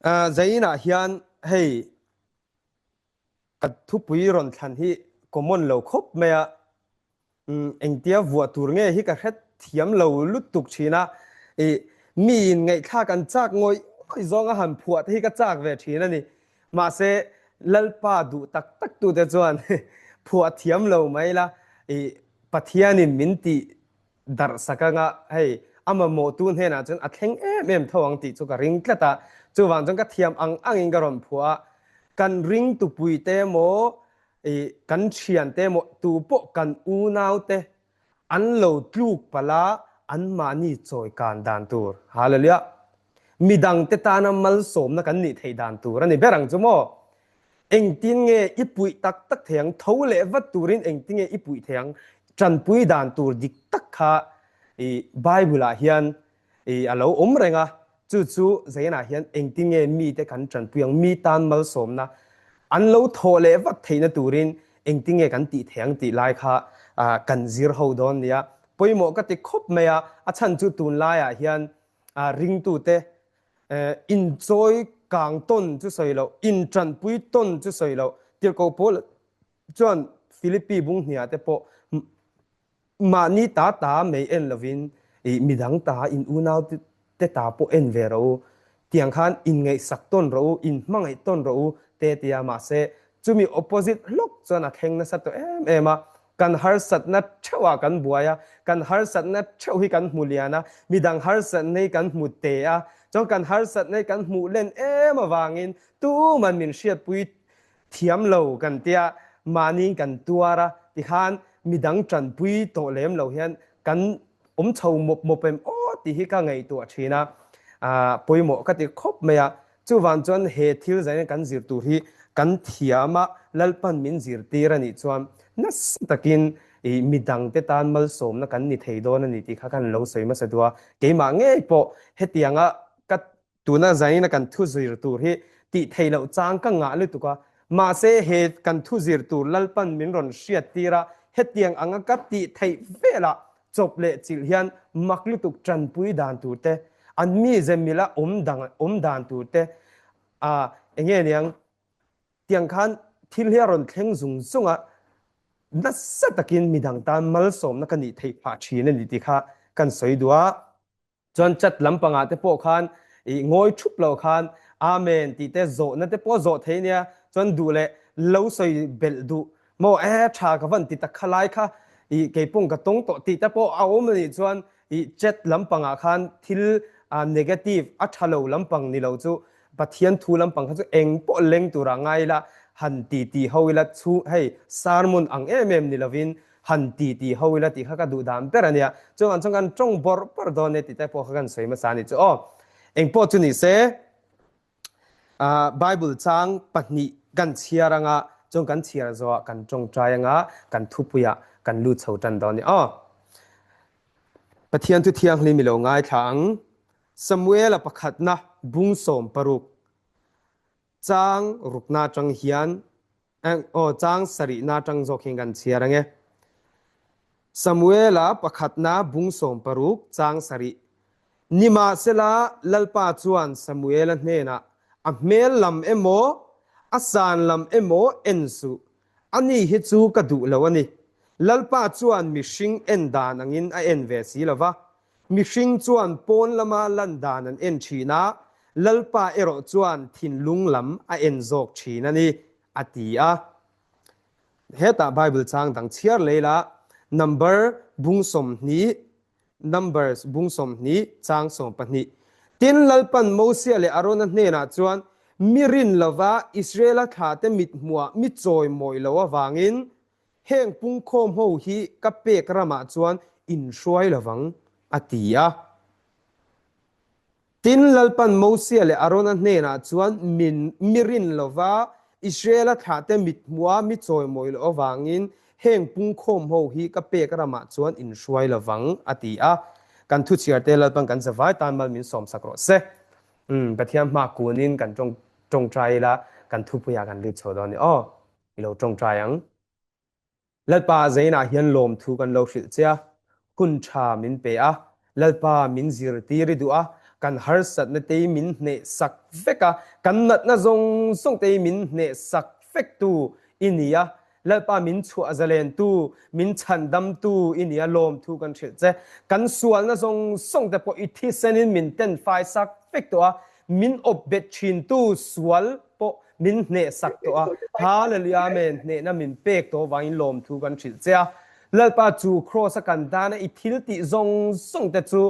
Zainah hian hei ka thupui rawn thlan hi common lo khawp mai a, engtia vuah tur nge hi ka hre thiam lo lutuk thin a, ih miin ngaihthlak an chak ngawih ngawih zawng a han phuah te hi ka chak ve thin a ni. Mahse Lalpa duh tak tak tute chuan phuah thiam lo mai la, ih Pathianin min tih darh sak anga hei a mamawhtu hnenah chuan a thleng em em tho ang tih chu ka ring tlat a, chuvang chuan ka thiam ang angin ka rawn phuah a, kan ringtupui te emaw ih kan thian te emaw tu pawh kan unau te an lo tluk palh a anmahni chawi kan dan tur hallelujah midang te tana malsawmna kan nih theih dan tur a ni ber ang chu maw. Engtin nge i puih tak tak thei ang? Tho leh vat turin engtin nge i puih thei ang? Tanpui dan tur dik tak kha i Bible-ah hian i a lo awm reng a. Chu chu Zainah hian engtin nge mite kan tanpui ang? Mi tan malsawmna an lo thawh leh vat theihna turin engtin nge kan tih thei ang tih lai kha kan zir ho dawn nia. Pawimawh ka ti khawp mai a, a chhan chu tunlaiah hian ringtute Inchawi kang tawn chu sawi loh, intanpui tawn chu sawi loh, Tirhkoh Paul chuan Philippi bunghniah te pawh mahni ta ta mei en lovin midang ta, in unau te ta pawh en ve rawh u, tiang khan inngaihsak tawn rawh u, inhmangaih tawn rawh u te tia mahse chumi opposite hlawk chuan a thleng nasa tawh em em a. Kan harsatna theuhah kan buai a, kan harsatna theuh hi kan hmu lian a, midang harsatna hi kan hmu te a, chuan kan harsatna hi kan hmuh len em avangin tuman min hriatpui thiam lo kan tia mahniin kan tuar a, tikhan midang tanpui tawh lem lo hian kan awm chho mawp mawp em aw tih hi ka ngaihtuah thin a, pawimawh ka ti khawp mai a. Chuvang chuan he thil zaina kan zir tur hi kan thiam a, Lalpan min zirtir a nih chuan nasa takin ih midangte tan malsawmna kan ni thei dawn a ni tih kha kan lo sawi hmasa duh a. Keimah ngei pawh hetianga ka tuna zaina kan thu zir tur hi tih theih loh chang ka ngah lutuk a, mahse he kan thu zir tur Lalpan min rawn hriattir a, hetiang anga ka tih theih velah Chawp leh chilh hian mak lutuk tanpui dan tur te, an mize mila awm dang awm dan tur te, ah enge niang tiang khan thil hi a rawn thleng zung zung a, nasa takin midang tan malsawmna ka nih theih phah thin a ni tih kha kan sawi duh a. Chuan chat lampangah te pawh khan i ngawi thup lo khan Amen tih te zawhna te pawh zawh thei nia, chuan duh leh lo sawi belh duh maw e tha ka van ti tak kha lai kha i keipawng ka tawng tawh tih te pawh a awm anih chuan i chat lampangah khan thil negative a tha lo lampang ni lo chu Pathian thu lampang kha chu eng pawh leng turah ngai ila han ti ti ho ila chhu hei sermon ang em em ni lovin han ti ti ho ila tih kha ka duh dan ber a nia. Chuvang chuan kan tawng bawrh bawrh dawn e tih te pawh kha kan sawi hmasa a nih chu aw. Engpawh chu ni se, Bible chang pahnih kan chhiar anga chuan kan chhiar zawhah kan tawngtai anga kan thupuiah kan lut chho tan dawn a ni aw. Pathian thu thianghlim i lo ngaithla ang. Samuela pakhatna bung 16 chang rukna atang hian Aw, chang sarihna atang zawk hian kan chhiar ang e. Samuela pakhatna bung 16 chang sarih. Nimahsela, Lalpa chuan Samuela hnenah, A hmel lam emaw, a san lam emaw en suh, ani hi chu ka duh lo a ni. Lalpa chuan mihring en dan angin a en ve si lo va, Mihring chuan pawn lama lan dan an en thin a, Lalpa erawh chuan thinlung lam a en zawk thin a ni, a ti a. Hetah Bible chang dang chhiar lei la, Number bung 20, Numbers bung 20, chang 12. Tin, Lalpan Mosia leh Arona hnenah chuan, Mi rin lova Israela thlate mithmuah mi chawimawi lo avangin, Heng pungkhawm ho hi ka pek ramah chuan in hruai lovang, a ti a. Tin, Lalpan Mosia leh Arona hnenah chuan min mi rin lova Israela thlahte mithmuha mi chawimawi loh avangin heng pungkhawm ho hi ka pek ramah chuan in hruai lovang, a ti a. Kan thuchhiarte Lalpan kan zavai tan mal min sawmsak rawh se. Umm, Pathian hma kunin kan tawng tawngtai ila, kan thupuiah kan lut chho dawn a ni aw. I lo tawngtai ang. Lalpa Zainah hian lawmthu kan lo hrilh che a, hun tha min pe a, Lalpa min zirtir i duh a, Kan harsatna te hi min hneh sak vek a, kan natna zawng zawng te hi min hneh sak vek tu i ni a. Lalpa min chhuah zalentu, min chhandamtu i ni a, lawmthu kan hrilh che. Kan sualna zawng zawng te pawh i thisenin min tenfai sak vek tawh a, min awp bet thintu sual pawh min hneh sak tawh a. Hallelujah Amen, hnehna min pek tawh avangin lawmthu kan hrilh che a. Lalpa chu Kraws a kan dana i thil tih zawng zawng te chu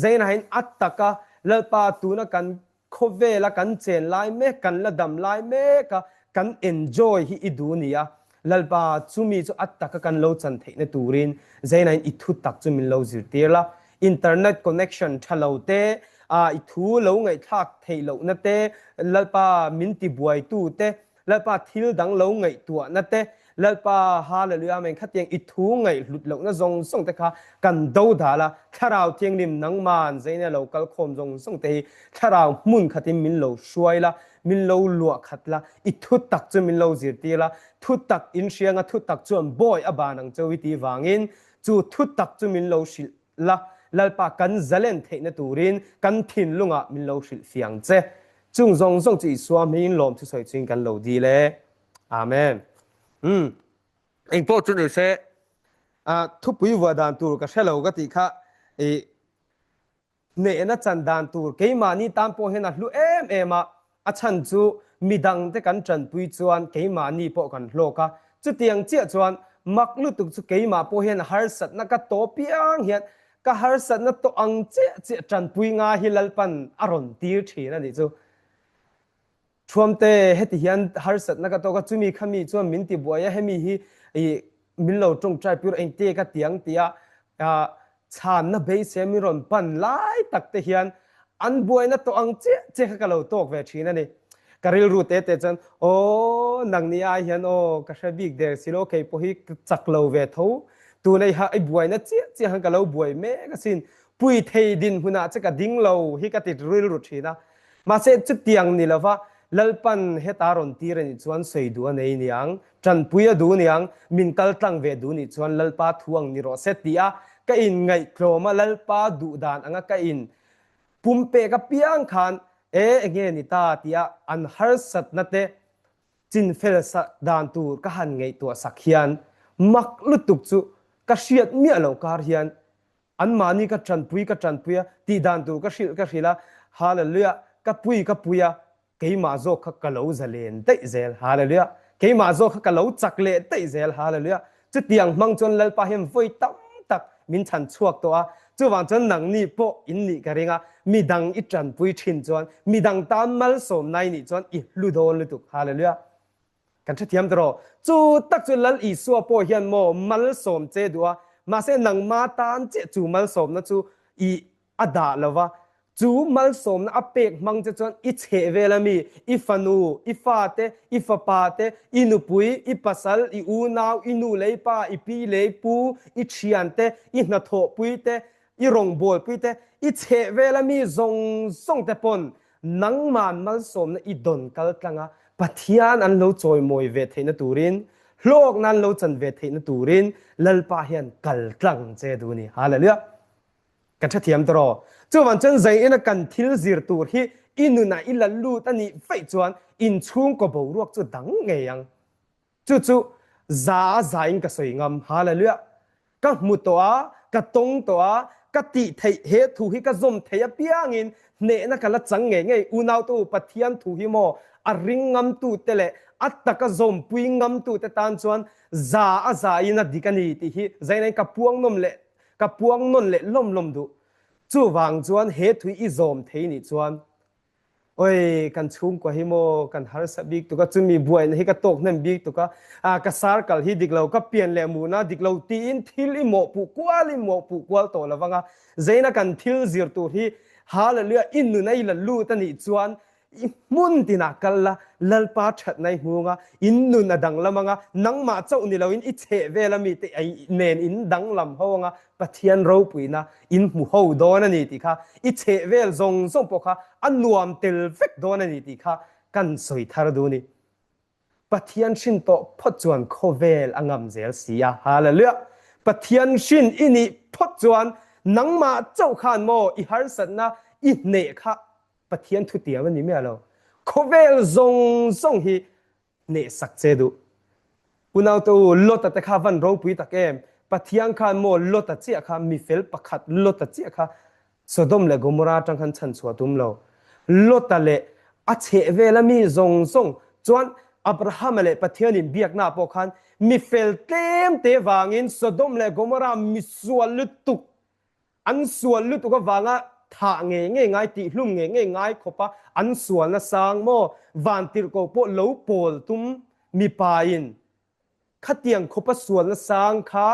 zeinahin a taka Lalpa tuna kan Khawvela kan chen lai mek, kan la dam lai mek a, kan enjoy hi i duh nia. Lalpa, chumi chu a taka kan lo chan theihna turin Zainain i thu tak chu min lo zirtir la. Internet connection tha lo te, i thu lo ngaihthlak theih lohna te, Lalpa min tibuaitu te, Lalpa thil dang lo ngaihtuahna te, Lalpa Hallelujah Amen khatiang i thu ngaihhlut lohna zawng zawng te kha kan do dal a, Thlarau Thianghlim nangman zeina lo kal khawm zawng zawng te hi Thlarau hmun khatin min lo hruai la, min lo luah khat la, i thu tak chu min lo zirtir la, thu tak in hrianga thu tak chuan bawi a ban ang cheu i tih vangin chu thu tak chu min lo hrilh la, Lalpa kan zalen theihna turin kan thinlungah min lo hrilh fiang che. Chung zawng zawng chu Isua hmingin lawm thusawi chuin kan lo dil e. Amen. Umm. Engpawh chu ni se, thupui vuah dan tur ka hre lo ka tih kha i hnehna chan dan tur keimahni tan pawh hian a hlu em em a, A chhan chu midangte kan tanpui chuan keimahni pawh kan hlawk a, chutiang chiah chuan mak lutuk chu keimah pawh hian harsatna ka tawh piang hian ka harsatna tawh ang chiah chiah tanpui nga hi Lalpan a rawn tir thin a nih chu. Thuamte heti hian harsatna ka tawk a, chumi khami chuan min ti buai a, hemi hi ih min lo tawngtai pur engte ka tiang tia chhanna beisei min rawn pan lai tak te hian an buaina tawh ang chiah chiah kha ka lo tawk ve thin a ni. Ka rilru te te chuan aw nangni ai hian aw ka hre bik der si lo kei pawh hi ka chak lo ve tho tuna i ha i buaina chiah chiah khan ka lo buai mek asin pui thei dinhmunah che ka ding lo hi ka ti rilru thin a. Mahse chutiang ni lova Lalpan heta rawn tir a nih chuan sawi duh a nei niang Ṭanpui a duh niang, min kal tlang ve duh nih chuan Lalpa thu ang ni rawh se ti a, ka in ngaihtlawm a, Lalpa duh dan anga ka in pumpek apiang khan e enge ni ta ti a an harsatna te chinfel sak dan tur ka han ngaihtuah sak hian mak lutuk chu ka hriat miah lo kar hian anmahni ka ṭanpui ka ṭanpui a, tih dan tur ka hrilh ka hrilh a, Hallelujah, ka pui ka pui a, Keimah zawk kha ka lo zalen daih zel, Hallelujah! Keimah zawk kha ka lo chak leh daih zel, Hallelujah! Chutiang hmang chuan Lalpa hian vawi tam tak min chhan chhuak tawh a, chuvang chuan nangni pawh in nih ka ring a, midang i tanpui thin chuan, midang tan malsawmna i nih chuan i hlu dawn lutuk, Hallelujah! Kan hrethiam ta rawh. Chu tak chu Lal Isua pawh hian maw malsawm che duh a, mahse nangma tan chiah chu malsawmna chu i a dah lo va, chu malsawmna a pek hmang che chuan i chheh vel a mi, i fanu, i fate, i fapa te, i nupui, i pasal, i unau, i nu leh i pa, i pi leh i pu, i thian te, i hnathawhpui te, i rawngbawlpui te, i chheh vel a mi zawng zawng te pawn nangman malsawmna i dawn kal tlang a, Pathian an lo chawimawi ve theihna turin, hlawkna an lo chan ve theihna turin Lalpa hian kal tlang che duh a ni. Hallelujah! Kan hrethiam tawh rawh. Chuvang chuan zainina kan thil zir tur hi i nunah i la lut a nih vaih chuan inchhungkaw boruak chu dang ngei ang. Chu chu za a za in ka sawi ngam. Hallelujah! Ka hmu tawh a, ka tawng tawh a, ka tih theih he thu hi ka zawm thei apiangin hnehna ka la chang ngei ngei. Unaute u, Pathian thu hi maw a ring ngamtute leh a taka zawmpui ngamtute tan chuan za a za in a dik a ni tih hi zainain ka puang nawm leh Ka puang nawn leh lawm lawm duh. Chuvang chuan he thui i zawm thei nih chuan oi kan chhungkua hi maw kan harsa bik tuk a, chumi buaina hi ka tawk hnem bik tuk a, ah ka circle hi dik lo, ka pian leh muhna dik lo tiin thil i mawhpuh kual i mawhpuh kual tawh lo vang a, zeina kan thil zir tur hi Hallelujah i nun a i la lut a nih chuan I hmun tinah kal la, Lalpa thatna i hmung a, in nun a danglam ang a, nangmah chauh ni loin i chheh vel a mite nen in danglam ho ang a, Pathian ropuina in hmu ho dawn a ni tih kha, i chheh vel zawng zawng pawh kha a nuam tel vek dawn a ni tih kha kan sawi thar duh a ni. Pathian hrin tawh phawt chuan khawvel a ngam zel si a. Hallelujah! Pathian hrin i nih phawt chuan nangmah chauh khan maw i harsatna, I hneh kha Pathian thutiam a ni miah lo. Khawvel zawng zawng hi hnehsak che duh. Unaute u, Lota te kha van ropui tak em? Pathian khan maw Lota chiah kha mifel pakhat Lota chiah kha Sodom leh Gomorrah atang khan chhanchhuah tum lo. Lota leh a chhehvela mi zawng zawng chuan Abrahama leh Pathian inbiaknaah pawh khan mifel tlem te vangin Sodom leh Gomorrah misual lutuk An sual lutuk avanga thah ngei ngei ngai, tihhlum ngei ngei ngai khawpa an sualna sang maw? Vantirhkoh pawh lo pawl tum mipain khatiang khawpa sualna sang kha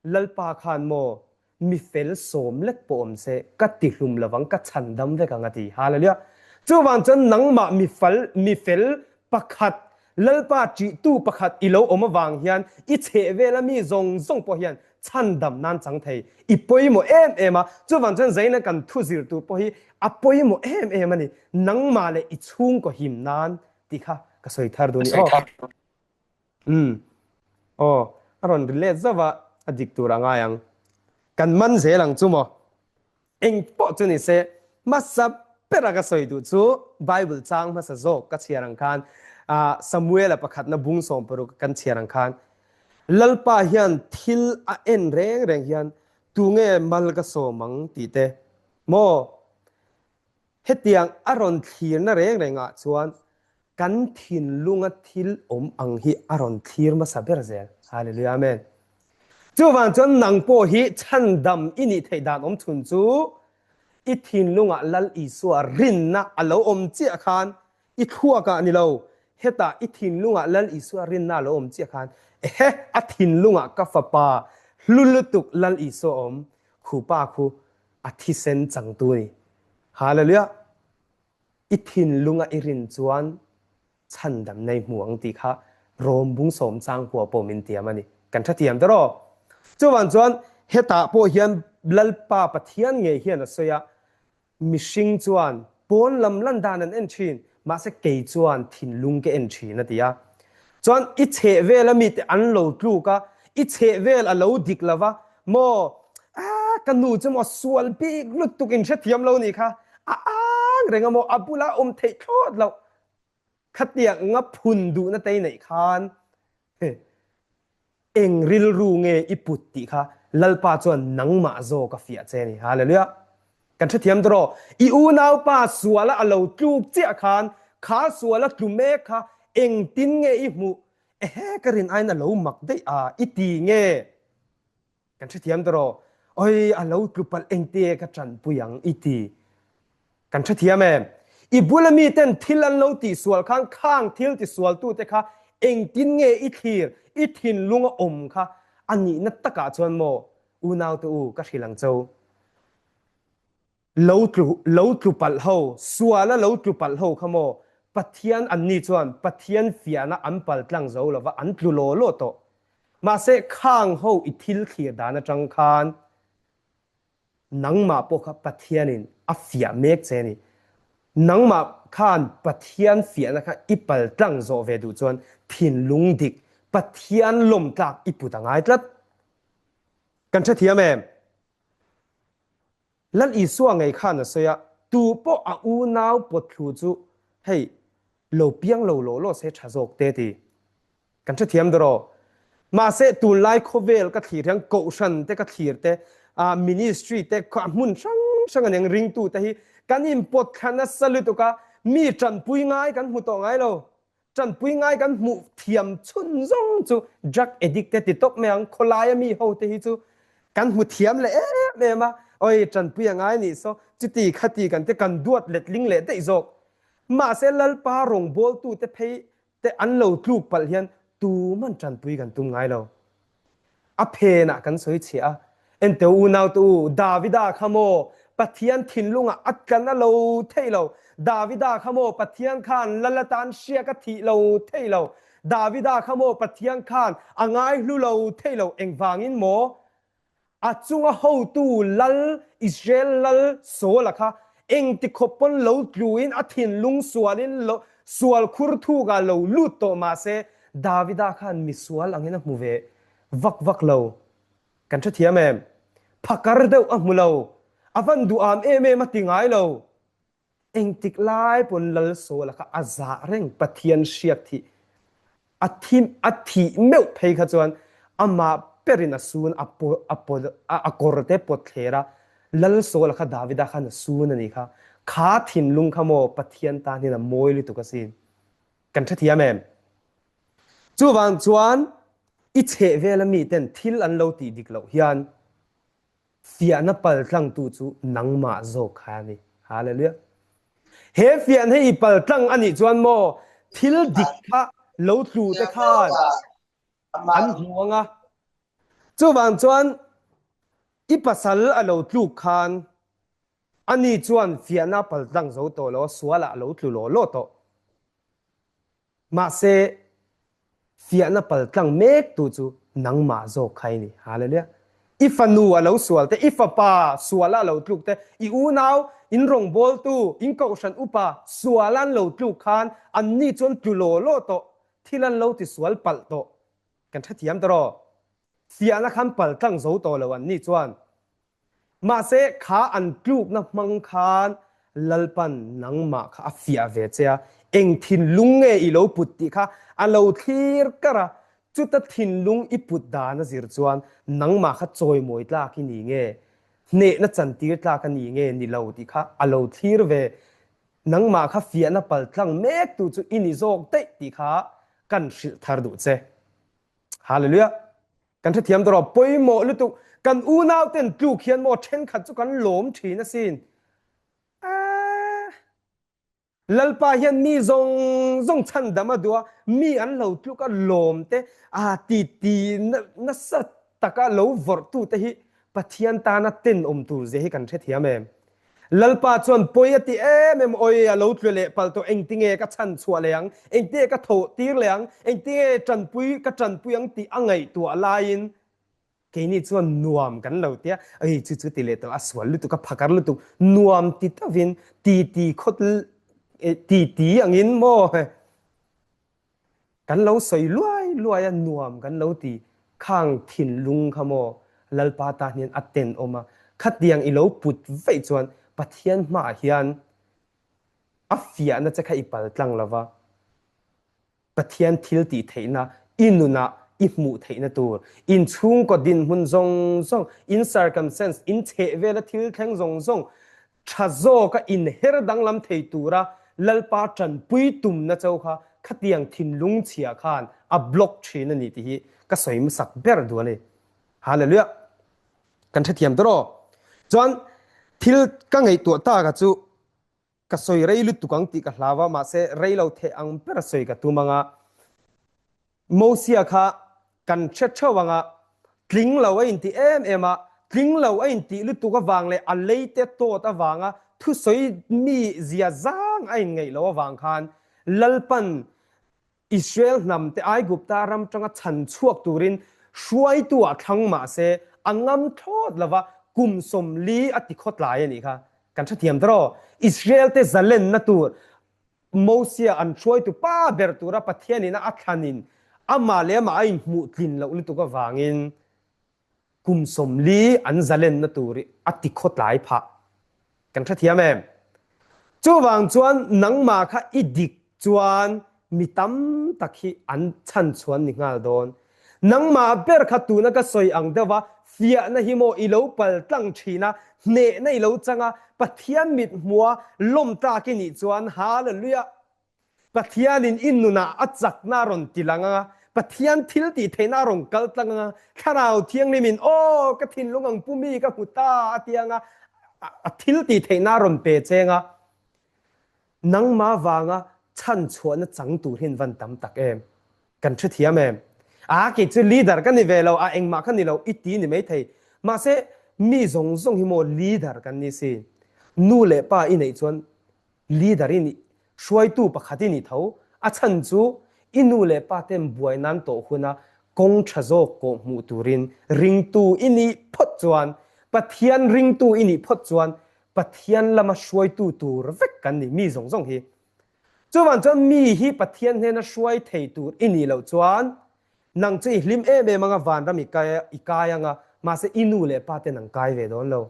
Lalpa khan maw mifel sawm lek pawh awm se ka tihlum lovang, ka chhandam vek ang a ti. Hallelujah! Chuvang chuan nangmah mifal, mifel pakhat, Lalpa ṭihtu pakhat i lo awm avang hian i chhehvela mi zawng zawng pawh hian chhandam nan chang thei i pawimawh em em a, chuvang chuan zaina kan thu zir tur pawh hi a pawimawh em em a ni, nangmah leh i chhungkaw him nan tih kha ka sawi thar duh a ni aw. Umm aw a rawn ri let zauh a, a dik tur a ngai ang. Kan man zel ang chu maw? Eng pawh chu ni se, hmasa bera ka sawi duh chu Bible chang hmasa zawk ka chhiar ang khan, Samuela pakhatna bung 16 kan chhiar ang khan, Lalpa hian thil a en reng reng hian tunge mal ka sawm ang tih te maw? Hetiang a rawn thlirna reng rengah chuan kan thinlunga thil awm ang hi a rawn thlir hmasa ber zel. Hallelujah Amen. Chuvang chuan nang pawh hi chhandam i nih theih dan awm chhun chu i thinlungah Lal Isua rinna a lo awm chiah khan i thluakah ni lo, hetah i thinlungah Lal Isua rinna a lo awm chiah khan ehe a thinlungah ka fapa hlu lutuk Lal Isua awm, khupa khu a thisen changtu a ni. Hallelujah! I thinlunga i rin chuan chhandamna i hmu ang tih kha Rom bung sawm chang kua pawh min tiam a ni. Kan tha thiam tawh aw. Chuvang chuan hetah pawh hian Lalpa Pathian ngei hian a sawi a, Mihring chuan pawn lam lan dan an en thin, mahse kei chuan thinlung ka en thin a ti a. Chuan i chhehvel a mite an lo tluk a, i chhehvel a lo dik lo va, maw ah ka nu chu maw sual bik lutuk in hrethiam lo nih kha, a ang reng a maw a bula awm theih thlawt loh khatiang nga phun duhna te i neih khan Eng rilru nge i put tih kha Lalpa chuan nangmah zawk a fiah che a ni. Hallelujah! Kan hrethiam tawh rawh. I unaupa suala a lo tluk chiah khan kha suala tlu mek kha engtin nge i hmuh? Ehe, ka rin aiin a lo mak daih a, i ti nge? Kan hrethiam tawh rawh. Oi, a lo tlu palh engte ka tanpui ang i ti. Kan hrethiam em? I bula miten thil an lo tihsual khan khang thil tisualtute kha engtin nge i thlir, i thinlung a awm kha a nihna takah chuan maw unaute u ka hrilh ang cho. Lo tlu, lo tlu palh ho, suala lo tlu palh ho kha maw Pathian anni chuan Pathian fiahna an pal tlang zo lova an tlu law law tawh. Mahse khang ho i thil thlir dan atang khan Nangmah pawh kha Pathianin a fiah mek che a ni. Nangmah khan Pathian fiahna kha i pal tlang zawh ve duh chuan thinlung dik, Pathian lawm tlak i put a ngai tlat. Kan hrethiam em? Lal Isua ngei khan a sawi a, tu pawh a unau pawtthlu chu hei lo piang lo law law se tha zawk te ti. Kan hrethiam dawr aw. Mahse tunlai khawvel ka thlir hian kohhran te ka thlir te, ministry te hmun hrang hrang a neng ringtu te hi kan inpawt thla nasa lutuk a, mi tanpui ngai kan hmu tawh ngai lo. Tanpui ngai kan hmuh thiam chhun zawng chu drug addict te ti tawp mai ang, khawlaia mi ho te hi chu kan hmu thiam leh em em a, oi tanpui a ngai nih saw chuti khati kan te kan duat letling leh daih zawk. Mahse Lalpa rawngbawltute phei te an lo tluk palh hian tuman tanpui kan tum ngai lo. A phenah kan sawi chhiah a, Ente u unaute u, Davida kha maw Pathian thinlungah a tlan a lo thei lo, Davida kha maw Pathian khan lal atan hriak a thih lo thei lo, Davida kha maw Pathian khan a ngaihlu lo thei lo, engvangin maw? A chunga hotu lal, Israel lal Saul-a kha engti khawp pawn lo tluin a thinlung sualin lo sual khur thukah lo lut tawh mah se, Davida khan misual angin a hmu ve vak vak lo. Kan hrethiam em? Phakar deuh a hmu lo. A van duham em em a ti ngai lo. Engtik lai pawn Lal Sawla kha a zah reng Pathian hriak thih a thi a thih meuh phei kha chuan amah perin a sun a a a kawr te pawt thler a Lal Sawla kha Davida khan a sun a nih kha. Kha thinlung kha maw Pathian tan hian a mawi lutuk asin. Kan hrethiam em? Chuvang chuan i chhehvela miten thil an lo tih dik loh hian fiahna paltlangtu chu nangmah zawk kha a ni. Hallelujah. He fiahna hi i paltlang a nih chuan maw thil dik kha lo tlu te khan an hmu ang a. Chuvang chuan i pasal a lo tluk khan ani chuan fiahna paltlang zo tawh lo a, sualah a lo tlu law law tawh. Mahse, fiahna paltlang mektu chu nangmah zawk kha i ni. Hallelujah. I fanu a lo sual te, i fapa suala a lo tluk te, i unau, in rawngbawltu, in kohhran upa suala an lo tluk khan anni chuan tlu law law tawh, thil an lo tisual palh tawh. Kan hrethiam ta rawh. Fiahna khan paltlang zo tawh lo anni chuan. Mahse, kha an tlukna hmang khan Lalpan nangmah kha a fiah ve che a, eng thinlung nge i lo put tih kha a lo thlir kar a, chuta thinlung i put dan a zir chuan nangmah kha chawimawi tlak i ni nge, hnehna chantir tlak a ni nge ni lo tih kha a lo thlir ve, nangmah kha fiahna paltlang mektu chu i ni zawk daih tih kha kan hrilh thar duh che. Hallelujah! Kan hrethiam tawh rawh, pawimawh lutuk. Kan unau ten tluk hian maw thenkhat chu kan lawm thin asin. Aaa. Lalpa hian mi zawng zawng chhandam a duh a, mi an lo tluk a lawm te, aa ti ti nasa taka lo vawrh tu te hi Pathian tana tenawm tur zia hi kan hrethiam em? Lalpa chuan pawi a ti em em, Awi, a lo tlu leh palh tawh, engtinge ka chhan chhuah leh ang, engtinge ka thawh tir leh ang, engtinge tanpui ka tanpui ang tih a ngaihtuah laiin keini chuan nuam kan lo tia, Awi, chu chu ti leh tawh, a sual lutuk, a phakar lutuk, nuam ti deuhin ti ti khawt ti ti angin maw? Kan lo sawi luai luai a, nuam kan lo ti. Khang thinlung kha maw Lalpa tan hian a tenawm a, khatiang i lo put vaih chuan Pathian hmaah hian a fiahna che kha i pal tlang lo va, Pathian thil tih theihna i nunah i hmuh theihna tur, in chhungkaw dinhmun zawng zawng, in circumstance, in chhehvela thil thleng zawng zawng Tha zawka inher danglam thei tura Lalpa tanpui tumna cho kha khatiang thinlung chhia khan a block thin a ni tih hi ka sawi hmasak ber duh a ni. Hallelujah! Kan hrethiam ta rawh. Chuan thil ka ngaihtuah tak a chu ka sawi rei lutuk ang tih ka hlau a, mahse rei lo theh ang ber a sawi ka tum ang a. Mosia kha kan hre theuh ang a, tling lo a intih em em a, tling lo a intih lutuk avang leh a leite tawt avanga thusawi mi zia zang a inngaih loh avang khan Lalpan Israel hnam te Aigupta ram tanga chhan chhuak turin hruaitu ah thlang mah se a ngam thlawt lova kum 40 a ti khawtlai a nih kha. Kan hrethiam ta rawh. Israel te zalenna tur Mosia an hruaitu pa ber tura Pathianin a thlanin amah leh amah a inhmuh tlin loh lutuk avangin kum 40 an zalenna tur hi a ti khawtlai phah. Kan hrethiam em? Chuvang chuan nangmah kha i dik chuan mi tam tak hi an chhanchhuan ni nghal dawn. Nangmah ber kha tuna ka sawi ang deuh a, fiahna hi maw i lo pal tlang thin a, hnehna i lo chang a, Pathian mit hmua lawm tlak i nih chuan Hallelujah! Pathianin i nunah a chakna a rawn ti lang ang a, Pathian thil tih theihna a rawn kal tlang ang a, Thlarau Thianghlimin Aw, ka thinlung ang pu mi ka hmu ta a ti ang a, a thil tih theihna a rawn pe cheng a. Nangmah vanga chhan chhuahna chang tur hi an van tam tak em? Kan hrethiam em? A, kei chu leader ka ni ve lo, a engmah ka ni lo i ti ni maithei. Mahse, mi zawng zawng hi maw leader kan ni si. Nu leh pa i neih chuan leader i nih, hruaitu pakhat i ni tho. A chhan chu i nu leh pa ten buai nan tawh huna kawng tha zawk kawh hmuh turin ringtu i nih phawt chuan, Pathian ringtu i nih phawt chuan Pathian lama hruaitu tur vek kan ni, mi zawng zawng hi. Chuvang chuan mi hi Pathian hnena hruai thei tur i nih loh chuan nang chu i hlim em em anga vanram i kai i kai anga, mahse i nu leh pa te nang kai ve dawn lo.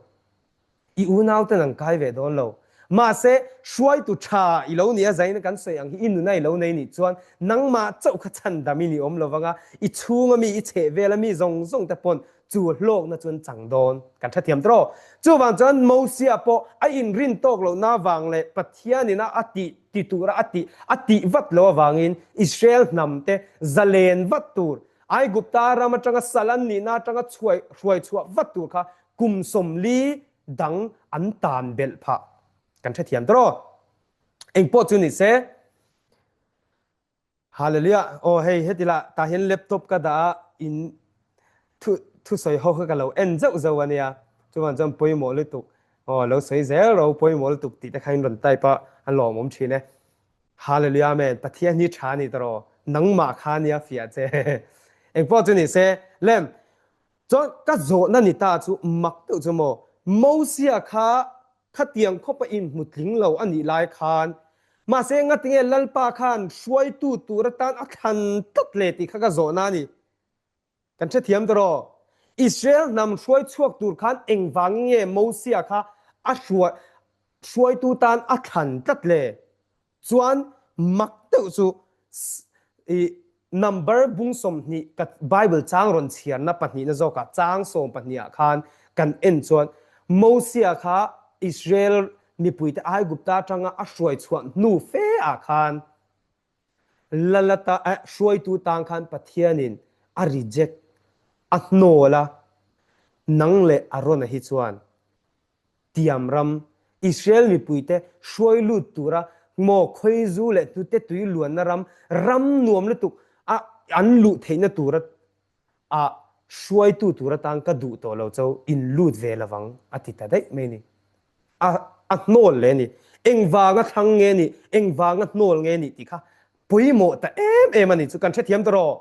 I unauten an kai ve dawn lo. Mahse, hruaitu tha i lo nih a zaina kan sawi ang hi i nuna i lo nei nih chuan nangmah chauh kha chhandam i ni awm lo vang a, i chhunga mi, i chhehvela mi zawng zawng te pawn chu hlawkna chu an chang dawn. Kan hrethiam tawh. Chuvang chuan Mosia pawh a inrin tawk lohna avang leh Pathianin a a tih ti tura a tih a tih vat loh avangin Israel hnam te zalen vat tur, Aigupta ram atanga sal an nihna atanga chhuai hruai chhuah vat tur kha kum 40 dang an tan belh phah. Kan hrethiam tawh. Engpawh chu ni se. Hallelujah. Aw hei heti lah tah hian laptop ka dah a in thu thusawi ho kha ka lo en zauh zauh a nia. Chuan chuan pawimawh lutuk aw lo sawi zel ro pawimawh lutuk tih te kha in rawn type a a lawmawm thin e. Hallelujah Amen. Pathian hi tha a ni tawh rawh. Nangmah kha nia fiah che. Engpawh chu ni se lem chuan ka zawhna ni ta chu mak deuh chu maw Mosia kha Khatiang khawpa inhmu tling lo a nih lai khan, mahse ngatinge Lalpa khan hruaitu tur atan a thlan tlat le tih kha ka zawhna a ni. Kan hrethiam ta rawh. Israel hnam hruai chhuak tur khan engvangin nge Mosia kha a hruaitu tan a thlan tlat le? Chuan mak deuh chu i number bung 20 ka Bible chang rawn chhiarna pahnihna zawkah chang 12 ah khan kan en chuan Mosia kha Israel mipuite Aigupta atanga a hruai chhuah hnu fe ah khan Lalata eh hruaitu tang khan Pathianin a reject a hnawl a nang leh Arona hi chuan Tiam ram, Israel mipuite hruai lut tura maw khawizu leh hnute tui luanna ram, ram nuam lutuk a an luh theihna tura a hruaitu tur atan ka duh tawh lo cho in lut ve lovang a ti ta daih mai ni. A a hnawl le ni. Engvanga thlang nge ni, engvanga hnawl nge ni tih kha pawimawh ta em em a ni chu kan hrethiam ta rawh.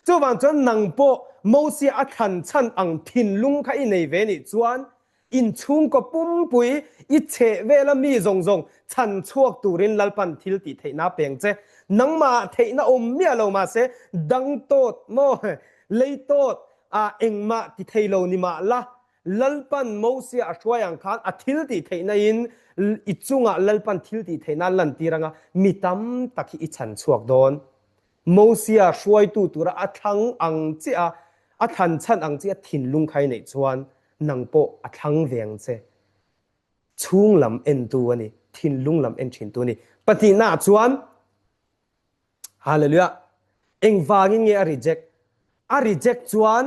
Chuvang chuan nang pawh Mosia a thlan chhan ang thinlung kha i nei ve nih chuan Inchhungkaw pumpui i chheh vela mi zawng zawng chhan chhuak turin Lalpan thil tih theihna peng che. Nangmah theihna awm miah lo mahse dang tawt maw lei tawt ah engmah ti thei lo ni mah la, Lalpan Mosia a hruai ang khan a thil tih theihna in i chungah Lalpan thil tih theihna lantir anga mi tam tak hi i chhan chhuak dawn. Mosia hruaitu tura a thlang ang chiah a, a thlan chhan ang chiah thinlung khai neih chuan nang pawh a thlang ve ang che. Chhung lam entu a ni, thinlung lam en thintu a ni. Pahnihnaah chuan, Hallelujah, engvangin nge a reject? A reject chuan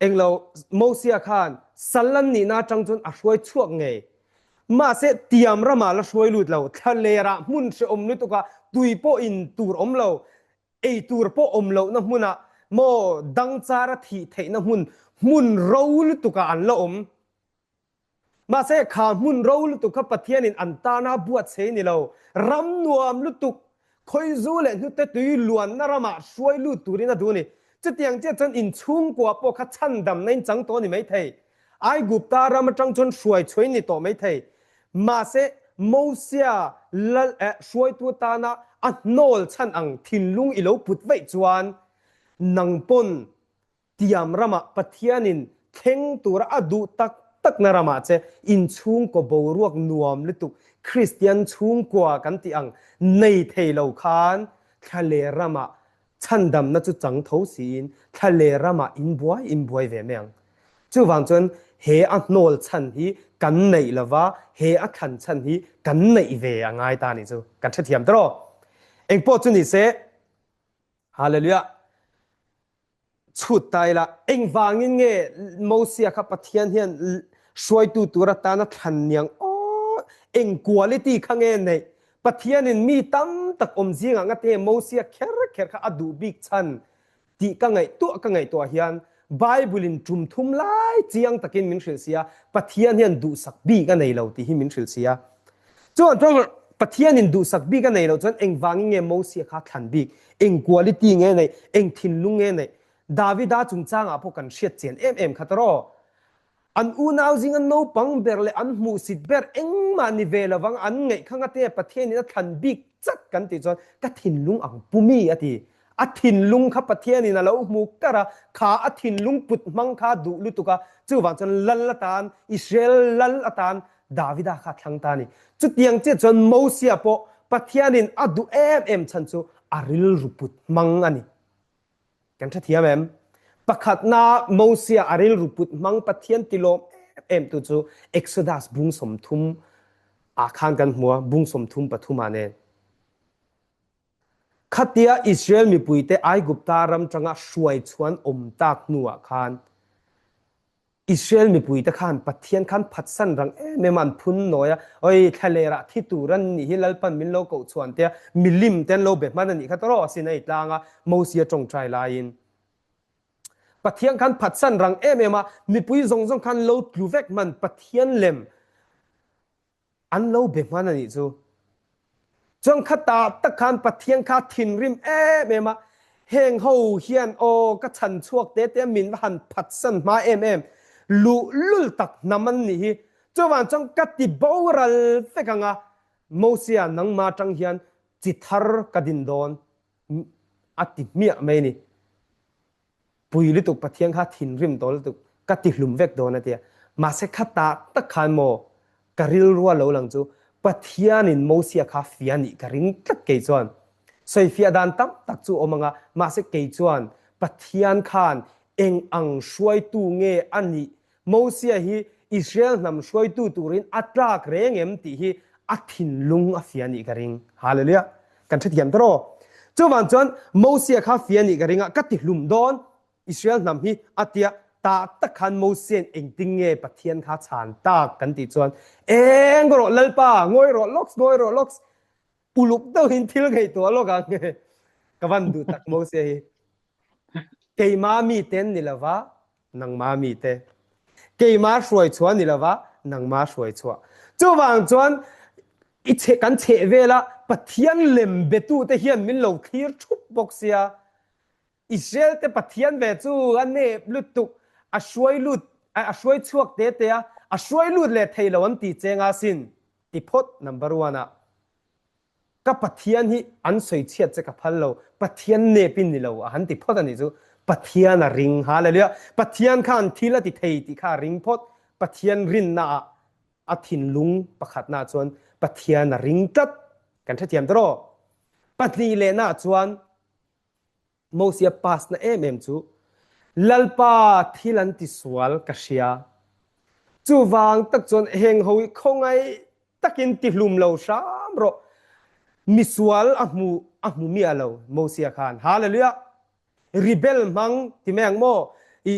Englo, Mosia khan sal an nihna atang chuan a hruai chhuak ngei. Mahse, tiam ramah la hruai lut lo, thlalerah hmun hrehawm lutukah tui pawh in tur awm lo, ei tur pawh awm lohna hmunah maw dangchara thih theihna hmun, hmun ro lutukah an la awm. Mahse, kha hmun ro lutuk kha Pathianin an tana buatchei ni lo, ram nuam lutuk, khawizu leh hnute tui luanna ramah hruai lut turin a duh a ni. Chutiang chiah chuan inchhungkua pawh kha chhandamna in chang tawh a ni maithei. Aigupta ram atang chuan hruai chhuai ni tawh maithei. Mahse, Mosia lal eh hruaitu atana a hnawl chhan ang thinlung i lo put vaih chuan nang pawn Tiam ramah Pathianin thleng tura a duh tak takna ramah che inchhungkaw boruak nuam lutuk Kristian chhungkua kan tih ang nei thei lo khan thlaler ramah chhandamna chu chang tho siin thlaler ramah inbuai inbuai ve mai ang. Chuvang chuan he a hnawl chhan hi kan neih lova he a thlan chhan hi kan neih ve a ngai ta nih chu kan hrethiam ta rawh. Engpawh chu ni se Hallelujah! Chhut ta ila, engvangin nge Mosia kha Pathian hian hruaitu tur atana thlan niang aw? Eng quality kha nge neih? Pathianin mi tam tak awm zingah ngate nge Mosia kher kher kha a duh bik chhan tih ka ngaihtuah ka ngaihtuah hian Bible-in tum thum lai chiang takin min hrilh si a, Pathian hian duhsak bik a nei lo tih hi min hrilh si a. Chuan chuan Pathianin duhsak bik a nei loh chuan engvangin nge Mosia kha thlan bik? Eng quality nge neih? Eng thinlung nge neih? Davida chungchangah pawh kan hriat chian em em kha tawh. An unau zinga naupang ber leh an hmuhsit ber engmah ni ve lovang an ngaih kha ngate Pathianin a thlan bik chat kan tih chuan ka thinlung ang pu mi a ti. A thinlung kha Pathianin a lo hmu kar a, kha a thinlung put hmang kha duh lutuk a, chuvang chuan lal atan, Israel lal atan Davida kha a thlang ta a ni. Chutiang chiah chuan Mosia pawh Pathianin a duh em em chhan chu a rilru put hmang a ni. Kan hre thiam em? Pakhatna Mosia a rilru put hmang Pathian tilawm em em tu chu Exodus bung 30 ah khan kan hmu a, bung 33 ah nen. Khatia Israel mipuite Aigupta ram tanga hruai chuan awm tak hnuah khan Israel mipuite khan Pathian khan phatsan rang em em a an phun nawi a, Oi, thlalerah thi tur an nih hi Lalpan min lo koh chhuan tia milim te an lo be hman a nih kha tawrh Sinai tlanga Mosia tawngtai laiin Pathian khan phatsan rang em em a, mipui zawng zawng khan lo tlu vek hman Pathian lem An lo be hman a nih chu. Chuan khatah tak khan Pathian kha thinrim em em a, heng ho hian aw ka chhan chhuak te te min va han phatsan hma em em, luhlul tak hnam an nih hi. Chuvang chuan ka ti boral vek ang a, Mosia nangmah atang hian chi thar ka din dawn a ti hmiah mai a ni. Pui lutuk Pathian kha thinrim tawh lutuk ka ti hlum vek dawn a tia. Mahse kha tak tak khan maw ka rilrua lo lang chu Pathianin Mosia kha fia nih ka ring tlat kei chuan. Sawifiah dan tam tak chu awm anga mahse kei chuan Pathian khan eng ang hruaitu nge a nih Mosia hi Israel hnam hruaitu turin a tlak reng em tih hi a thinlung a fia nih ka ring. Hallelujah! Kan hrethiam ta rawh. Chuvang chuan Mosia kha fia nih ka ring a, ka ti hlum dawn Israel hnam hi a tia tah tak khan Mosia'n engtin nge Pathian kha chhan tak kan tih chuan eng rawh Lalpa, ngawi rawh lawks, ngawi rawh lawks, uluk deuhin thil ngaihtuah lawk ang ka van duh tak Mosia hi. Keima mite an ni lova, nangma mite. Keima hruai chhuah ni lova, nangma hruai chhuah. Chuvang chuan i chhe kan chheh vela Pathian lem betute hian min lo thlir thup bawk sia. Israel te Pathian ve chu a nep lutuk, a hruai lut a hruai chhuak te te a, a hruai lut leh thei lo an ti cheng a sin ti phawt number one ah. Ka Pathian hi an sawi chhiat che ka phal lo, Pathian nep in ni lo a han ti phawt a nih chu. Pathian a ring, hallelujah. Pathian khan thil a ti thei tih kha a ring phawt. Pathian rinna ah a thinlung pakhatna ah chuan Pathian a ring tlat. Kan hrethiam ta rawh. Pahnih lehna ah chuan Mosia pass na em em chu Lalpa thil an ti sual ka hria. Chuvang tak chuan heng ho hi khawngaih takin ti hlum lo hram rawh. Misual a hmu a hmu miah lo Mosia khan. Hallelujah! Rebel hmang ti mai ang maw? I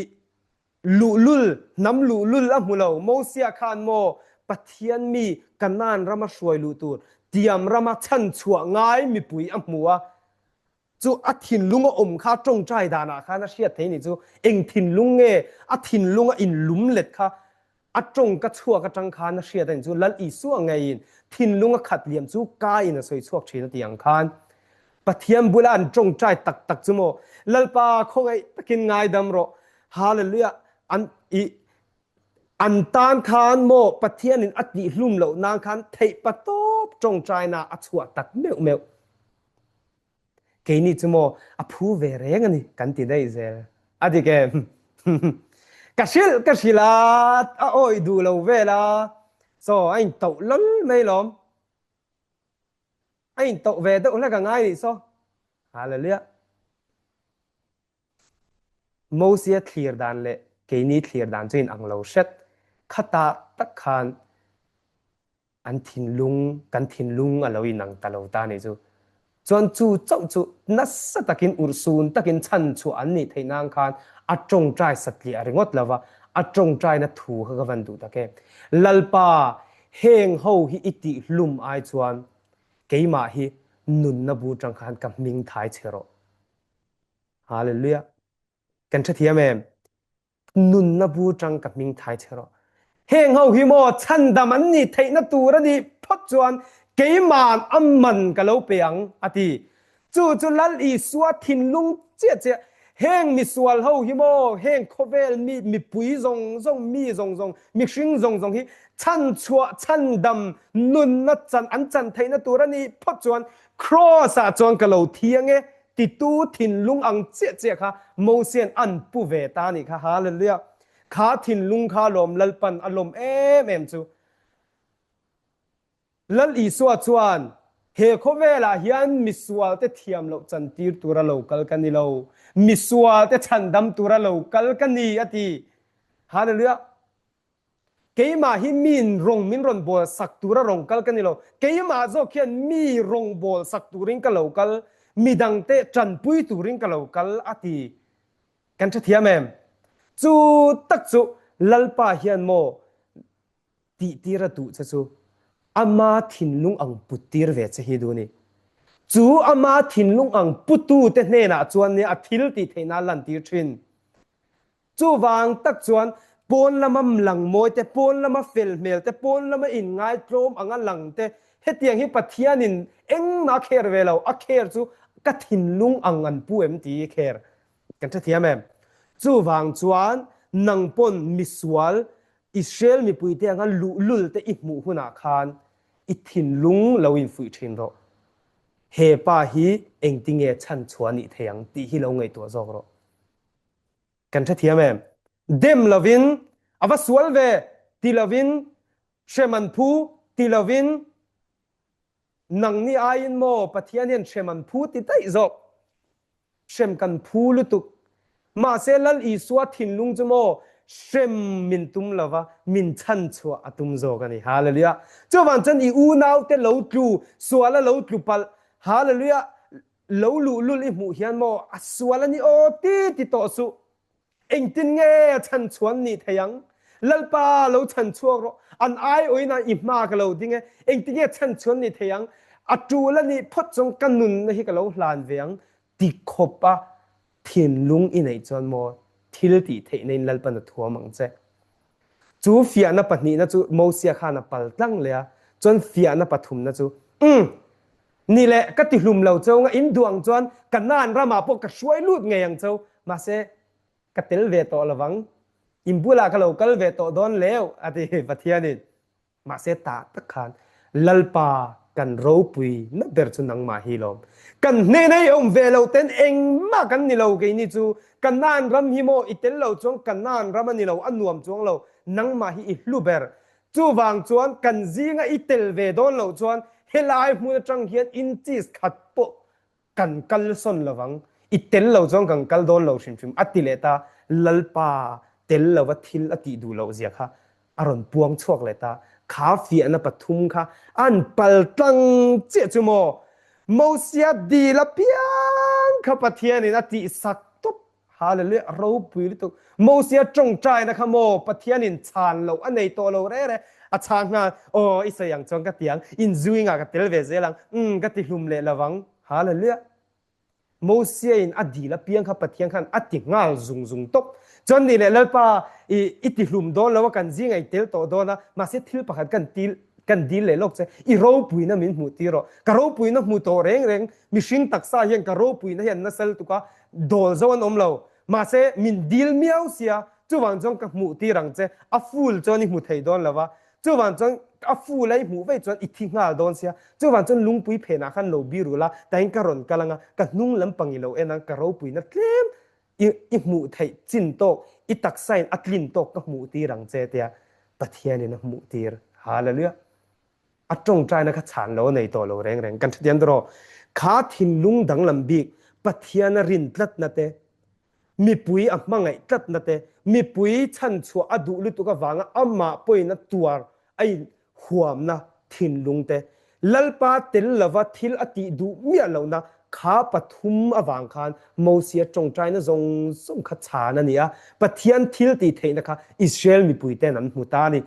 luhlul, hnam luhlul a hmu lo. Mosia khan maw Pathian mi Kanaan rama hruai luh tur tiam rama chhanchhuah ngai mipui a hmu a. Chu a thinlung a awm kha tawngtai danah khan a hriat thei ni chu eng thinlung nge a thinlung a inlum let kha a tawng ka chhuak atang khan a hriat a ni chu Lal Isua ngeiin thinlung a khat liam chu ka in a sawi chhuak thin a ti ang khan Pathian bula an tawngtai tak tak chu maw Lalpa khawngaih takin ngaidam rawh Hallelujah an i an tan khan maw Pathianin a tihhlum loh nan khan theih patawp tawngtaina a chhuah tak meuh meuh. Keini chu maw a phu ve reng a ni kan ti daih zel. A dik em? Ka hrilh ka hrilh a, a awih duh lo vel a, so a intoh lawlh mai lawm. A intoh ve deuh hlek a ngai nih saw. Hallelujah. Mosia thlir dan leh keini thlir dan chu inang lo hret. Khatah tak khan an thinlung, kan thinlung a lo inang ta lo ta nih chu. Chuan chu chauh chu nasa takin urhsun takin chhanchhuah an nih theih nan khan a tawngtai satliah ringawt lo va, a tawngtaina thu kha ka van duh tak em. Lalpa, heng ho hi i tih hlum ai chuan keimah hi nunna bu tang khan ka hming thai che rawh. Hallelujah. Kan hrethiam em? Nunna bu tang ka hming thai che rawh. Heng ho hi maw chhandam an nih theihna tur a nih phawt chuan keima'n a man ka lo pe ang, a ti. Chu chu Lal Isua thinlung chiah chiah, heng misual ho hi maw, heng khawvel mi, mipui zawng zawng, mi zawng zawng, mihring zawng zawng hi chhanchhuah, chhandam, nunna chan, an chan theihna tur a nih phawt chuan Kraws ah chuan ka lo thi ang e. titu thinlung ang chiah chiah kha Mosia'n an pu ve ta a nih kha. Hallelujah! Kha thinlung kha lawm Lalpan a lawm em em chu. Lal Isua chuan, He khawvelah hian misualte thiam loh chantir tura lo kal ka ni lo, misualte chhandam tura lo kal ka ni, a ti. Hallelujah! Keimah hi miin rawng min rawn bawl sak tura rawn kal ka ni lo, keimah zawk hian mi rawng bawl sak turin ka lo kal, midangte tanpui turin ka lo kal, a ti. Kan hrethiam em? Chu tak chu Lalpa hian maw tihtir a duh che chu ama thinlung ang puttir ve che hi duh a ni. Chu ama thinlung ang putute hnenah chuan nia a thil tih theihna a lantir thin. Chuvang tak chuan pawn lama lang mawi te, pawn lama fel hmel te, pawn lama inngaitlawm anga lang te, hetiang hi Pathianin engmah a kher ve lo, a kher chu ka thinlung ang an pu em tih hi kher kan hrethiam em? Chuvang chuan nang pawn misual Israel mipuite anga luhlul te i hmuh hunah khan i thinlung lo infuih thin rawh. He pa hi engtinge chhanchhuah nih thei ang tih hi lo ngaihtuah zawk rawh. Kan hrethiam em? Dem lovin a va sual ve ti lovin, hrem an phu ti lovin, Nangni aiin maw Pathian hian hrem an phu ti daih zawk. Hrem kan phu lutuk. Mahse Lal Isua thinlung chu maw hrem min tum lova min chhanchhuah a tum zawk a ni. Hallelujah. Chuvang chuan i unaute lo tlu, suala lo tlu palh, Hallelujah, lo luhlul i hmuh hian maw a sual a ni aw ti ti tawh suh. Engtin nge a chhanchhuan nih thei ang? Lalpa lo chhanchhuak rawh. An aiawina i hma ka lo ding e. Engtin nge chhanchhuan nih thei ang? A tul a nih phawt chuan ka nunna hi ka lo hlan ve ang ti khawpa thinlung i neih chuan maw thil tih theihna in Lalpan a thuam ang che. Chu fiahna pahnihna chu Mosia khan a pal tlang leh a, chuan fiahna pathumna chu, Umm! Ni leh, ka ti hlum lo cheu nga, in duh ang chuan Kanaan ramah pawh ka hruai lut ngei ang cheu, mahse, ka tel ve tawh lo vang, in bulah ka lo kal ve tawh dawn leu, a ti Pathianin. Mahse, tah tak khan Lalpa kan ropui na ber chu nangmah hi lawm. Kan hnena i awm ve lo ten engmah kan ni lo keini chu Kanaan ram hi maw i tel lo chuan Kanaan ram a ni lo, a nuam chuang lo, nangmah hi i hlu ber. Chuvang chuan kan zinga i tel ve dawn loh chuan helai hmun atang hian inches khat pawh kan kal sawn lovang, i tel lo chuan kan kal dawn lo hrim hrim a ti leh ta, Lalpa tel lova thil a tih duh loh zia kha a rawn puang chhuak leh ta, kha fiahna pathum kha an pal tlang chiah chu maw Mosia dil apiang kha Pathianin a tihsak tawp Hallelujah ropui lutuk. Mosia tawngtaina kha maw Pathianin chhan loh a nei tawh lo reh reh. A chhang nghal, aw i sawi ang chuan ka ti ang, inzuingah ka tel ve zel ang, umm ka ti hlum leh lo vang. Hallelujah. Mosia in a dil apiang kha Pathian khan a ti nghal zung zung tawp. Chuan ni leh Lalpa i i ti hlum dawn lo a, kan zingah i tel tawh dawn a, mahse thil pakhat kan til kan dil leh lawk che, i ropuina min hmuh tir rawh. Ka ropuina hmu tawh reng reng, mihring taksa hian ka ropuina hian nasal tuk a, Dawl zo an awm lo. Mahse, min dil miau sia, chuvang chuan ka hmuh tir ang che, a full chuan i hmu thei dawn lo va, chuvang chuan a full a i hmuh vei chuan i thi nghal dawn sia, chuvang chuan lungpui phenah khan lo bir ula, tain ka rawn kal anga, ka hnung lampang i lo en ang, ka ropuina tlem i i hmuh theih chin tawk, i taksain a tlin tawk ka hmuh tir ang che tia Pathianin a hmuh tir. Hallelujah! A tawngtaina kha chhan lo a nei tawh lo reng reng. Kan hrethiam tawh rawh. Kha thinlung danglam bik Pathiana rin tlatna te, mipui a hmangaih tlatna te, mipui chhanchhuah a duh lutuk avanga amah pawhin a tuar a in huamna thinlung te, Lalpa tel lova thil a tih duh miah lohna kha pathum avang khan Mosia tawngtaina zawng zawng kha chhan a ni a, Pathian thil tih theihna kha Israel mipuiten an hmu ta a ni.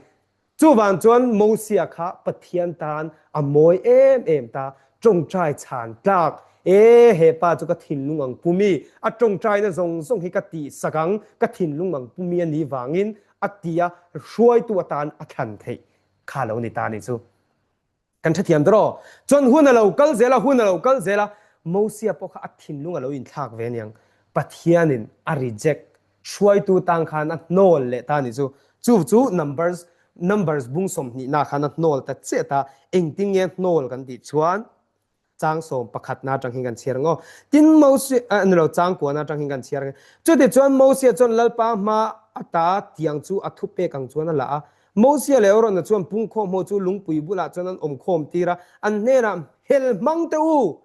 Chuvang chuan Mosia kha Pathian tan a mawi em em ta, tawngtai chhan tlak, E, he pa chu ka thinlung ang pumi, a tawngtaina zawng zawng hi ka tihsak ang, ka thinlung ang pumi a nih vangin a ti a, hruaitu atan a thlan theih kha lo ni ta ni chu. Kan hrethiam ta rawh. Chuan hun a lo kal zel a, hun a lo kal zel a, Mosia pawh kha a thinlung a lo inthlak ve aniang. Pathianin a reject, hruaitu tang khan a hnawl leh ta a nih chu. Chu chu Numbers, Numbers bung sawmhnihna khan a hnawl ta chiah ta. Engtin nge hnawl kan tih chuan? Chang sawm pakhatna atang hian kan chhiar ang aw. Tin Mosia, a ni lo, chang kuana atang hian kan chhiar ang. Chutichuan Mosia chuan Lalpa hma ata tiang chu a thupek ang chuan a la a. Mosia leh Arona chuan pungkhawm ho chu lungpui bulah chuan an awm khawm tir a, an hnenah, Hel hmang teh u!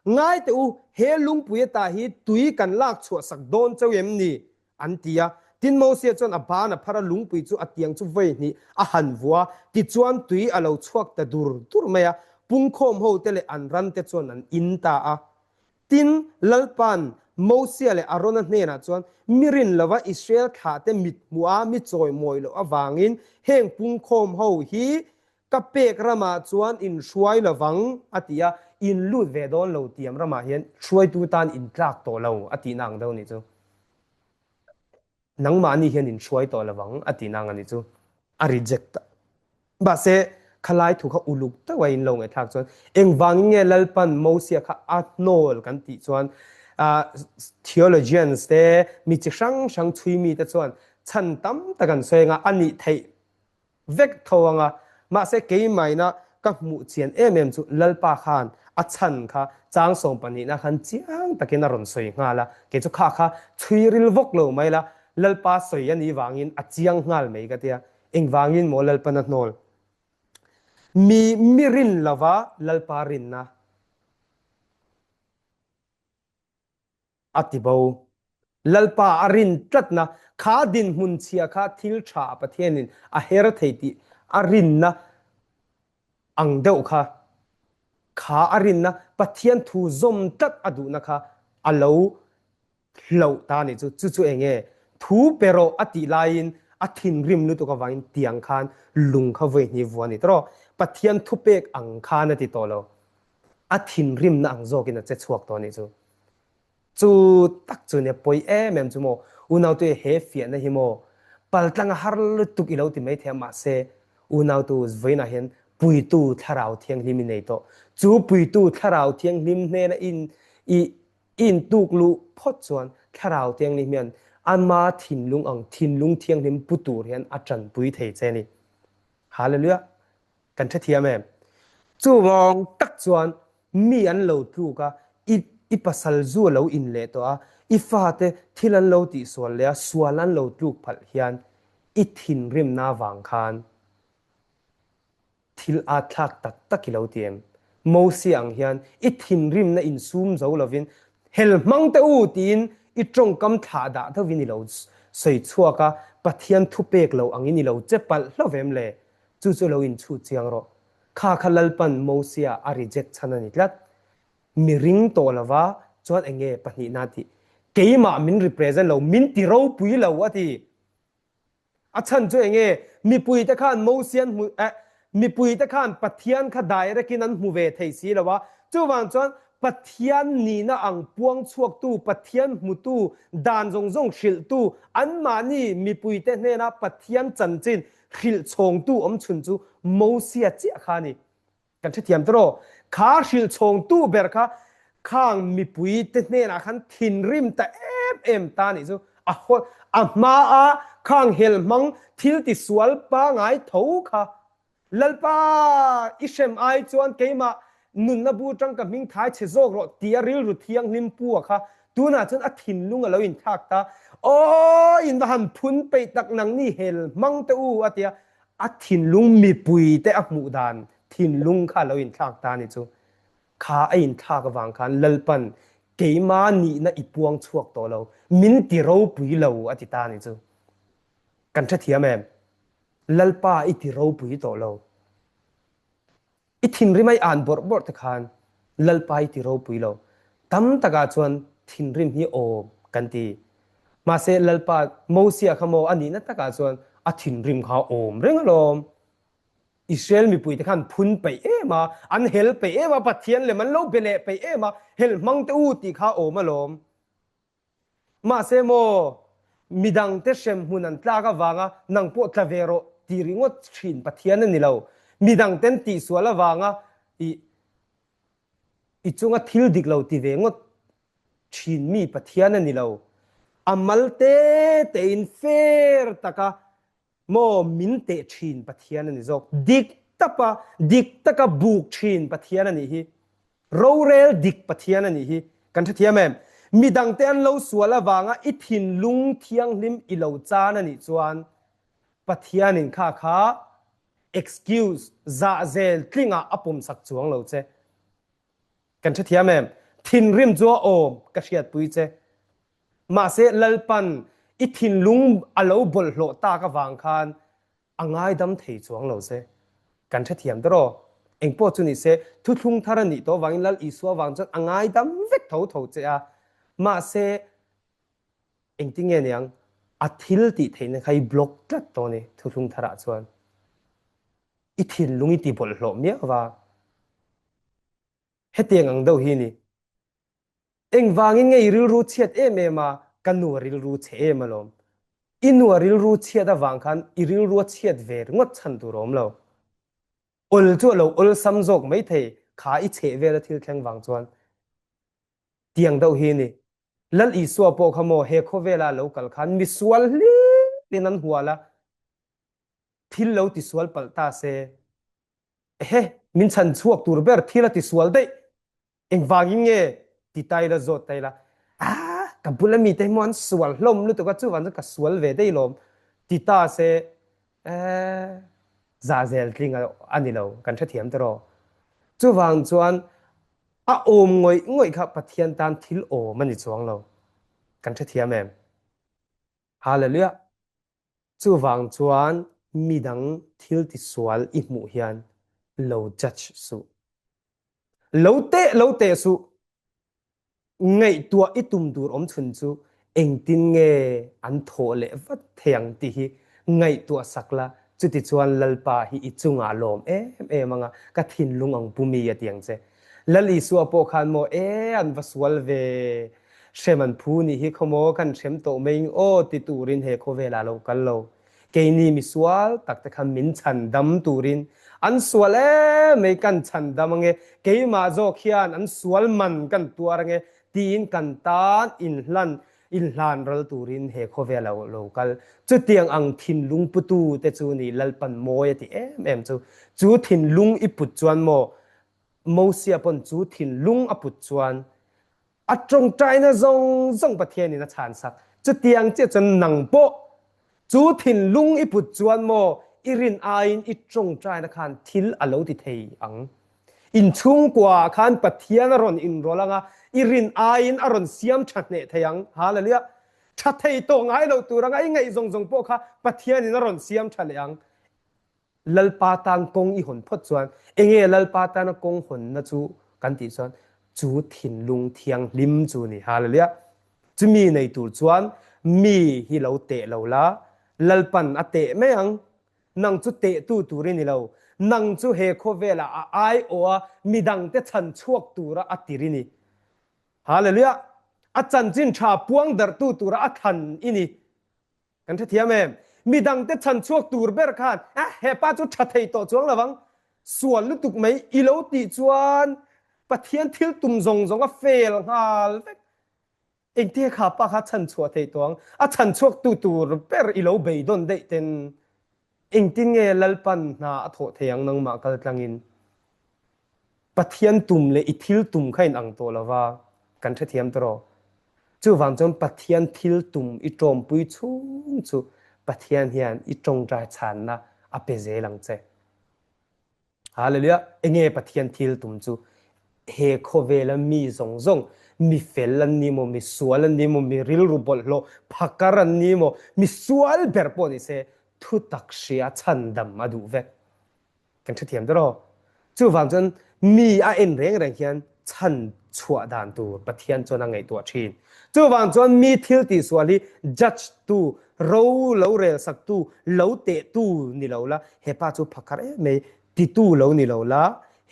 Ngai teh u, he lungpui ata hi tui kan lak chhuah sak dawn cheu em ni? An ti a. Tin, Mosia chuan a ban a phar a, lungpui chu a tiang chu vawi hnih a han vua a, tichuan tui a lo chhuak ta dur dur mai a, pungkhawm hote leh an rante chuan an in ta a. Tin, Lalpa'n Mosia leh Arona hnenah chuan, Mi rin lova Israel thlahte mit hmuha mi chawimawi loh avangin heng pungkhawm ho hi ka pek ramah chuan in hruai lovang, a ti a, in lut ve dawn lo tiam ramah hian hruaitu tan in tlak tawh lo, a tihna ang deuh a nih chu. Nangmahni hian in hruai tawh lovang, a tihna ang a nih chu. A reject a. Mahse, khalai thu kha uluk deuh a in lo ngaihthlak chuan engvangin nge Lalpan Mosia kha a hnawl kan tih chuan theologians te, mi chi hrang hrang chhui mite chuan chhan tam tak an sawi anga a nih theih vek tho ang a, mahse keimaina ka hmuh chian em em chu Lalpa khan a chhan kha chang sawm pahnihna khan chiang takin a rawn sawi nghal a, kei chu kha kha chhui ril vawk lo mai la, Lalpa sawi a nih vangin a chiang nghal mai ka tia, engvangin maw Lalpan a hnawl? Mi mi rin lova Lalpa rinna. A ti bo. Lalpa a rin tlatna, kha dinhmun chhia kha thil tha a Pathianin a her thei tih a rinna ang deuh kha, kha a rinna Pathian thu zawm tlat a duhna kha a lo hloh ta a nih chu. Chu chu eng nge? Thu pe rawh a tih laiin a thinrim lutuk avangin tiang khan lung kha vawi hnih vua a ni tawh. Pathian thupek ang khan a ti tawh lo. A thinrimna ang zawkin a che chhuak tawh a nih chu. Chu tak chu nia pawi em em chu maw unautu he fiahna hi maw paltlang a har lutuk i lo ti mai thei a mahse unautu vawiinah hian puitu thlarau thianghlim i nei tawh. Chu puitu thlarau thianghlim hnena in i intuk luh phawt chuan thlarau thianghlim hian ama thinlung ang thinlung thianghlim pu tur hian a tanpui thei che a ni. Hallelujah! Kan hrethiam em? Chuvang tak chuan mi an lo tluk a, i i pasal zu a lo in leh tawh a, i fate thil an lo tihsual leh a, sual an lo tluk phalh hian i thinrimna vang khan thil at thlak tak tak i lo ti em? Mosia ang hian i thinrimna insum zo lovin hel hmang teh u tiin i tawngkam thlah dah deuhin i lo sawi chhuak a, Pathian thupek lo angin i lo che palh hlauh em le? Chu chu lo inchhut chiang rawh. Kha kha Lalpan Mosia a reject chhan a ni tlat. Mi ring tawh lova chuan eng nge pahnihna tih? Keimah min represent lo, min ti ropui lo a ti. A chhan chu eng nge? Mipuite khan Mosia an hmu eh mipuite khan Pathian kha direct in an hmu ve thei si lo a. Chuvang chuan Pathian nihna ang puang chhuaktu, Pathian hmutu, dan zawng zawng hrilhtu, anmahni mipuite hnena Pathian chanchin Hrilh chhawngtu awm chhun chu Mosia chiah kha a ni. Kan hrethiam ta rawh. Kha hrilh chhawngtu ber kha khang mipui te hnenah khan thinrim ta em em ta nih chu a haw a hmaa khang hel hmang thil tisual pangai tho kha Lalpa i hrem ai chuan keimah Nunna bu tang ka hming thai chhe zawk rawh tia rilru thianghlim pu a kha tunah chuan a thinlung a lo inthlak ta. Aw in va han phun peih tak nangni hel hmang te u a tia a thinlung mipui te a hmuh dan thinlung kha a lo inthlak ta a ni chu. Kha a inthlak avang khan Lalpan keima nihna i puang chhuak tawh lo, min ti ropui lo a ti ta a ni chu. Kan hrethiam em? Lalpa i ti ropui tawh lo. I thinrim a i an bawrh bawrh te khan Lalpa i ti ropui lo. Tam takah chuan thinrim hi awm kan ti. Mahse Lalpa Mosia kha maw a nihna takah chuan a thinrim kha awm reng alawm. Israel mipui te khan phun peih em a, an hel peih em a, Pathian lem an lo be leh peih em a, hel hmang te u tih kha awm alawm. Mahse maw, midangte hremhmun an tlak avanga nang pawh tla ve rawh ti ringawt thin Pathian a ni lo. Midangten tihsual avanga i i chunga thil dik lo ti ve ngawt thin mi Pathian a ni lo. A mal te tein fair taka maw min teh thin Pathian a ni zawk. Dik tapa, dik taka buk thin Pathian a nih hi. Rorel dik Pathian a nih hi kan hrethiam em? Midangte an lo sual avanga i thinlung thianghlim i lo chan a nih chuan Pathianin kha kha excuse zahzel tlingah a pawmsak chuang lo che. Kan hrethiam em? Thinrim chu a awm ka hriatpui che. Mahse Lalpan i thinlung a lo bawlhhlawh tak avang khan a ngaidam thei chuang lo che. Kan hrethiam tawh rawh. Engpawh chu ni se, thuthlung thar a nih tawh avangin Lal Isua avang chuan a ngaidam vek tho tho che a. Mahse, engtin nge niang, a thil tih theihna kha i block tlat tawh a ni thuthlung tharah chuan. I thinlung i ti bawlhhlawh miah va. Hetiang ang deuh hi a ni. Engvangin nge i rilru chhiat em em a, ka nu a rilru chhe em alawm. I nu a rilru chhiat avang khan i rilru a chhiat ve ringawt chhan tur a awm lo. Awl chu a lo awlsam zawk maithei kha i chheh vela thil thleng vang chuan. Tiang deuh hi a ni. Lal Isua pawh kha maw he khawvela a lo kal khan misual hlirin an hual a, thil lo tisual palh ta se, ehe, min chhan chhuak tur ber thil a tisual daih. Engvangin nge ti ta ila zawt ta ila, Ah, ka bula mite hi maw an sual hlawm lutuk a, chuvang chuan ka sual ve daih lawm ti ta se, eh, zahzel tling a ni lo, kan hrethiam ta rawh. Chuvang chuan a awm ngawih ngawih kha Pathian tan thil awm a ni chuang lo, kan hrethiam em? Hallelujah! Chuvang chuan midang thil tisual i hmuh hian lo judge suh. Lo teh lo teh suh. Ngaihtuah i tum tur awm chhun chu engtin nge an thawh leh vat thei ang tih hi ngaihtuah sak la, chutichuan Lalpa hi i chungah lawm em em anga ka thinlung ang pu mi a ti ang che. Lal Isua pawh khan maw e an va sual ve, hrem an phu nih hi khaw maw kan hrem tawh mai ing aw ti turin he khawvelah lo kal lo. Keini misual tak te kha min chhan dam turin an sual em mai kan chhan dam ange, keimah zawk hian an sual man kan tuar ange tiin kan tan inhlan inhlan ral turin he khawvel a lo kal. Chutiang ang thinlung putu te chu ni Lalpan mawi a ti em em chu. Chu thinlung i put chuan maw Mosia pawn chu thinlung a put chuan A tawngtaina zawng zawng Pathianin a chhansak. Chutiang chiah chuan nang pawh chu thinlung i put chuan maw i rin aiin i tawngtaina khan thil a lo ti thei ang. In chhungkuaah khan Pathian a rawn inrawlh ang a, i rin aiin a rawn siam tha hneh thei ang. Hallelujah! Tha thei tawh ngai loh tur anga i ngaih zawng zawng pawh kha Pathianin a rawn siam tha leh ang. Lalpa tan kawng i hawn phawt chuan enge Lalpa tana kawng hawnna chu kan tih chuan chu thinlung thianghlim chu ni. Hallelujah! Chumi nei tur chuan mi hi lo teh lo la, Lalpan a teh mai ang. Nang chu tehtu tur i ni lo. Nang chu he khawvelah a aiawha midangte chhan chhuak tura a tir i ni. Hallelujah! A chanchin tha puang darhtu tura a thlan i ni. Kan hrethiam em? Midangte chhan chhuak tur ber khan, Eh, he pa chu tha thei tawh chuang lovang, sual lutuk mai i lo tih chuan Pathian thil tum zawng zawng a fail nghal vek. Engtia kha pa kha chhan chhuah thei tawh ang? A chhan chhuak tu tur ber i lo beidawn daih ten engtin nge Lalpan hna a thawh thei ang nangmah kal tlangin? Pathian tum leh i thil tum kha in ang tawh lo va, kan hrethiam tawh rawh. Chuvang chuan Pathian thil tum i tawmpui chhung chu Pathian hian i tawngtai chhanna a pe zel ang che. Hallelujah! Enge Pathian thil tum chu? He khawvela mi zawng zawng, mi fel an ni maw, mi sual an ni maw, mi rilru bawlhhlawh phakar an ni maw, mi sual ber pawh ni se, thutak hria chhandam a duh vek. Kan hrethiam ta rawh. Chuvang chuan mi a en reng reng hian chhan chhuah dan tur Pathian chuan a ngaihtuah thin. Chuvang chuan mi thil tihsual hi judge tu, ro lo rel sak tu, lo teh tu ni lo la, he pa chu phakar em mai titu lo ni lo la,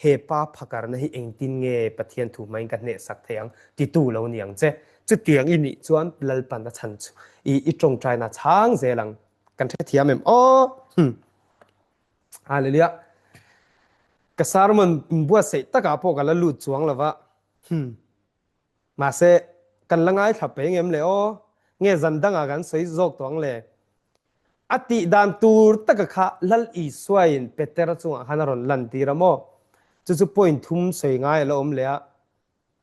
he pa phakarna hi engtin nge Pathian thu hmain ka hneh sak thei ang titu lo ni ang che. Chutiang i nih chuan Lalpan a chhan chu i tawngtaina chhang zel ang. Kan hrethiam em aw? Hmm. Hallelujah. Ka sermon buatsaih takah pawh ka la lut chuang lova. Hmm. Mahse, kan la ngaithla pe ngem le aw. Nge zan dangah kan sawi zawk tawh ang le. A tih dan tur taka kha Lal Isuain Petera chungah khan a rawn lantir a maw? Chu chu point thum sawi ngai a la awm leh a.